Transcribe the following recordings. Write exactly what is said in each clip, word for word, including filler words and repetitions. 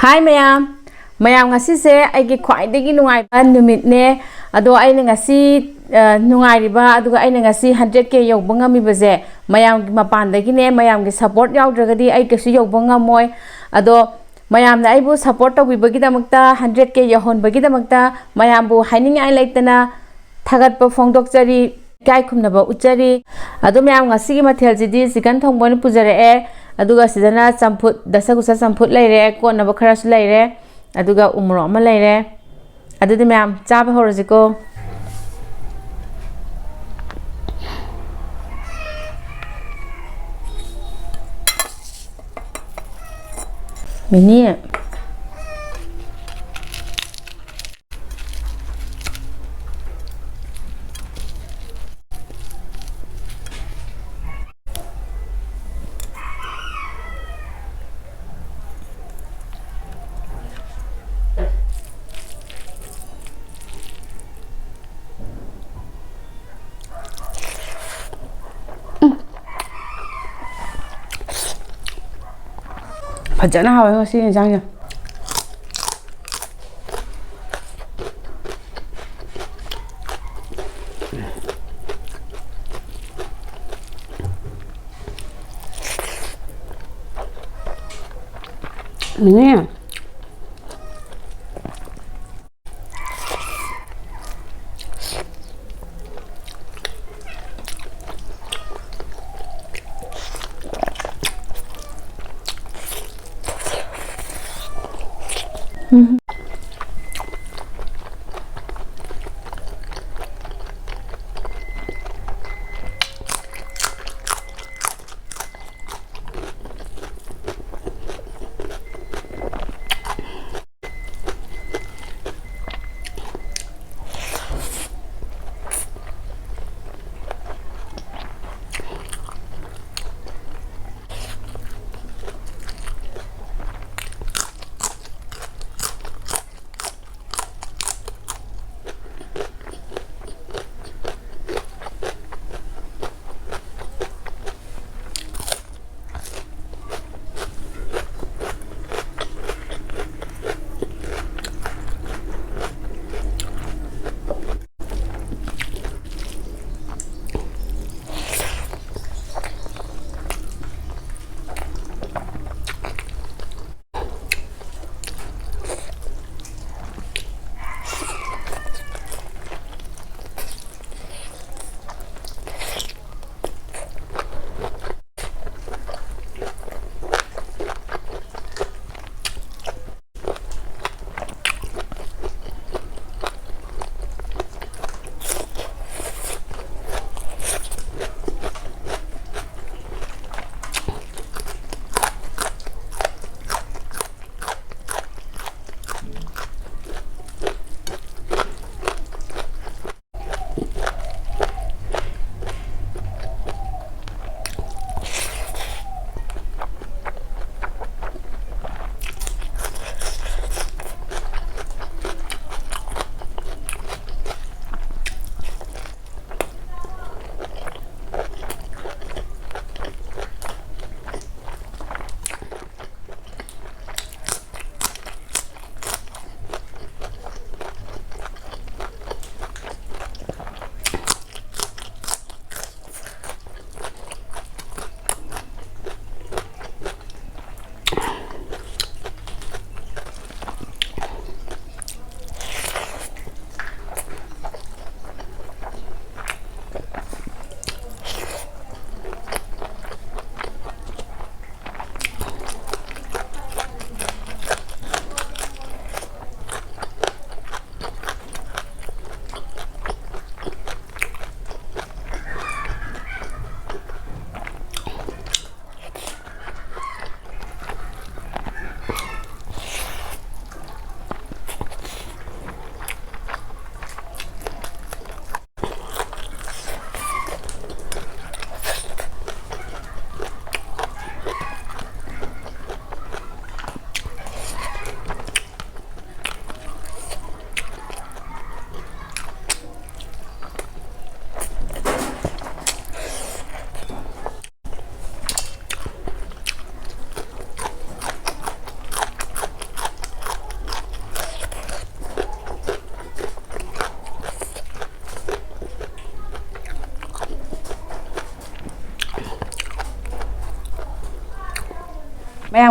ꯍꯥꯏ ꯃꯌꯥꯝ, ꯃꯌꯥꯝ ꯉꯁꯤꯁꯦ ꯑꯩꯒꯤ ꯈ꯭ꯋꯥꯏꯗꯒꯤ ꯅꯨꯡꯉꯥꯏꯕ ꯅꯨꯃꯤꯠꯅꯦ꯫ ꯑꯗꯣ ꯑꯩꯅ ꯉꯁꯤ, ꯑ, ꯅꯨꯡꯉꯥꯏꯔꯤꯕ, ꯑꯗꯨꯒ ꯑꯩꯅ ꯉꯁꯤ ꯍꯟꯗ꯭ꯔꯦꯠ ꯀꯦ ꯌꯧꯕ ꯉꯝꯃꯤꯕꯁꯦ ꯃꯌꯥꯝꯒꯤ ꯃꯄꯥꯟꯗꯒꯤꯅꯦ, ꯃꯌꯥꯝꯒꯤ ꯁꯞꯄꯣꯔꯠ ꯌꯥꯎꯗ꯭ꯔꯒꯗꯤ ꯑꯩ ꯀꯩꯁꯨ ꯌꯧꯕ ꯉꯝꯃꯣꯏ꯫ ꯑꯗꯣ ꯃꯌꯥꯝꯅ ꯑꯩꯕꯨ ꯁꯞꯄꯣꯔꯠ ꯇꯧꯕꯤꯕꯒꯤꯗꯃꯛꯇ, ꯍꯟꯗ꯭ꯔꯦꯠ ꯀꯦ ꯌꯧꯍꯟꯕꯒꯤꯗꯃꯛꯇ ꯃꯌꯥꯝꯕꯨ ꯍꯥꯏꯅꯤꯡꯉꯥꯏ ꯂꯩꯇꯅ ꯊꯥꯒꯠꯄ ꯐꯣꯡꯗꯣꯛꯆꯔꯤ, ꯏꯀꯥꯏ ꯈꯨꯝꯅꯕ ꯎꯠꯆꯔꯤ꯫ ꯑꯗꯣ ꯃꯌꯥꯝ, ꯉꯁꯤꯒꯤ ꯃꯊꯦꯜꯁꯤꯗꯤ ꯆꯤꯀꯟ ꯊꯣꯡꯕ ꯑꯣꯏꯅ ꯄꯨꯖꯔꯛꯑꯦ, ꯑꯗꯨꯒ ꯁꯤꯗꯅ ꯆꯝꯐꯨꯠ, ꯗꯁꯀꯨꯁ ꯆꯝꯐꯨꯠ ꯂꯩꯔꯦ, ꯀꯣꯠꯅꯕ ꯈꯔꯁꯨ ꯂꯩꯔꯦ, ꯑꯗꯨꯒ ꯎꯃꯣꯔꯣꯛ ꯑꯃ ꯂꯩꯔꯦ꯫ ꯑꯗꯨꯗꯤ ꯃꯌꯥꯝ, ꯆꯥꯕ ꯍꯧꯔꯁꯤꯀꯣ꯫ ꯃꯤꯅꯤ꯫ ꯐꯖꯅ ꯍꯥꯎꯋꯦ ꯉꯁꯤ ꯌꯦꯟꯁꯥꯡꯁꯦ꯫ ꯃꯤꯅꯤ꯫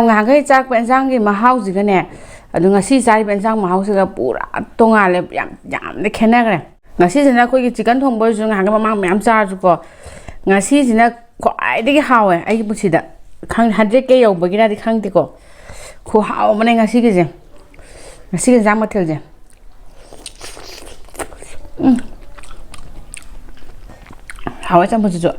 ꯉꯍꯥꯟꯈꯩ ꯆꯥꯔꯛꯄ ꯏꯟꯁꯥꯡꯒꯤ ꯃꯍꯥꯎꯁꯤꯒꯅꯦ, ꯑꯗꯨ ꯉꯁꯤ ꯆꯥꯔꯤꯕ ꯏꯟꯁꯥꯡ ꯃꯍꯥꯎꯁꯤꯒ ꯄꯨꯔꯥ ꯇꯣꯉꯥꯜꯂꯦ, ꯌꯥꯝ ꯌꯥꯝꯅ ꯈꯦꯠꯅꯈ꯭ꯔꯦ꯫ ꯉꯁꯤꯁꯤꯅ ꯑꯩꯈꯣꯏꯒꯤ ꯆꯤꯛꯀꯟ ꯊꯣꯡꯕ ꯑꯣꯏꯔꯁꯨ, ꯉꯍꯥꯟꯈꯩ ꯃꯃꯥꯡ ꯃꯌꯥꯝ ꯆꯥꯔꯁꯨꯀꯣ, ꯉꯁꯤꯁꯤꯅ ꯈ꯭ꯋꯥꯏꯗꯒꯤ ꯍꯥꯎꯋꯦ ꯑꯩꯒꯤ ꯄꯨꯟꯁꯤꯗ꯫ ꯈꯪꯗꯦ, ꯍꯟꯗ꯭ꯔꯦꯠ ꯀꯦ ꯌꯧꯕꯒꯤꯔꯗꯤ ꯈꯪꯗꯦꯀꯣ, ꯈꯨꯍꯥꯎ ꯑꯃꯅꯦ ꯉꯁꯤꯒꯤꯁꯦ, ꯉꯁꯤꯒꯤ ꯏꯟꯁꯥꯡ ꯃꯊꯦꯜꯁꯦ꯫ ꯎꯝ, ꯍꯋꯥꯏ ꯆꯝꯐꯨꯠꯁꯤꯁꯨ꯫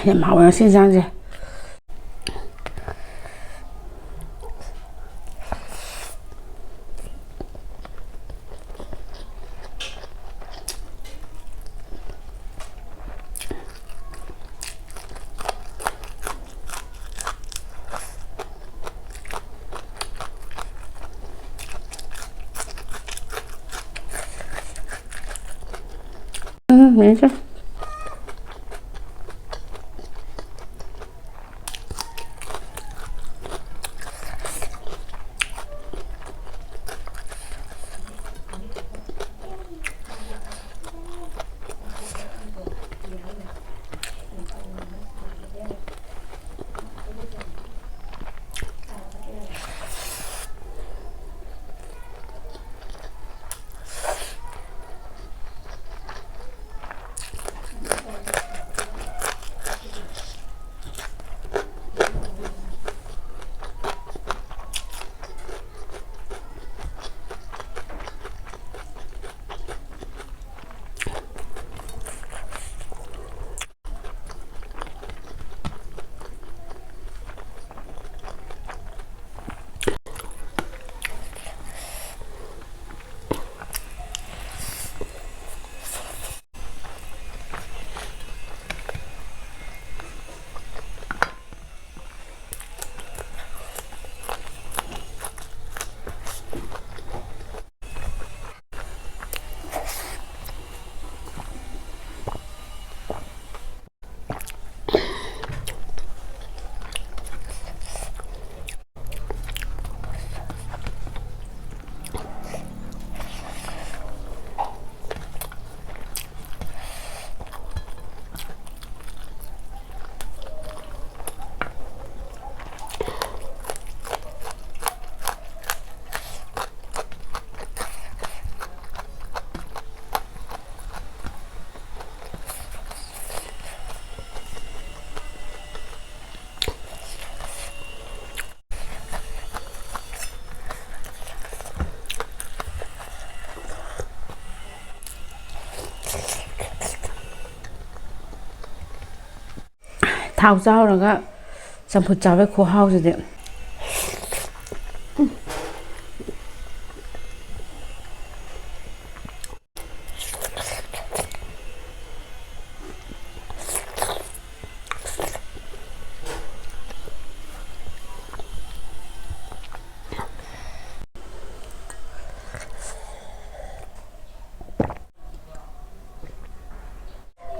ꯌꯥꯝ ꯍꯥꯎꯋꯦ ꯉꯁꯤ ꯏꯟꯁꯥꯡꯁꯦ꯫ ꯎꯝ, ꯌꯦꯡꯁꯦ꯫ ꯊꯥꯎ ꯆꯥꯔꯨꯔꯒ ꯆꯝꯐꯨꯠ ꯆꯥꯕꯩ ꯈꯨꯍꯥꯎꯁꯤꯗꯤ꯫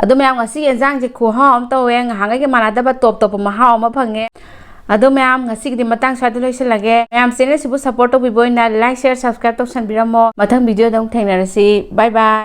ꯑꯗꯣ ꯃꯌꯥꯝ, ꯉꯁꯤꯒꯤ ꯌꯦꯟꯖꯥꯡꯁꯦ ꯈꯨꯍꯥꯎ ꯑꯃ ꯇꯧꯋꯦ, ꯉꯍꯥꯟꯈꯩꯒ ꯃꯥꯟꯅꯗꯕ ꯇꯣꯞ ꯇꯣꯞꯄ ꯃꯍꯥꯎ ꯑꯃ ꯐꯪꯉꯦ꯫ ꯑꯗꯣ ꯃꯌꯥꯝ, ꯉꯁꯤꯒꯤꯗꯤ ꯃꯇꯥꯡ ꯁ꯭ꯋꯥꯏꯗ ꯂꯣꯏꯁꯤꯜꯂꯒꯦ꯫ ꯃꯌꯥꯝ, ꯆꯦꯅꯦꯜꯁꯤꯕꯨ ꯁꯞꯄꯣꯔꯠ ꯇꯧꯕꯤꯕ ꯑꯣꯏꯅ ꯂꯥꯏꯛ, ꯁꯤꯌꯔ, ꯁꯕꯁꯀ꯭ꯔꯥꯏꯕ ꯇꯧꯁꯟꯕꯤꯔꯝꯃꯣ꯫ ꯃꯊꯪ ꯚꯤꯗꯤꯑꯣꯗ ꯑꯃꯨꯛ ꯊꯦꯡꯅꯔꯁꯤ꯫ ꯕꯥꯏ ꯕꯥꯏ꯫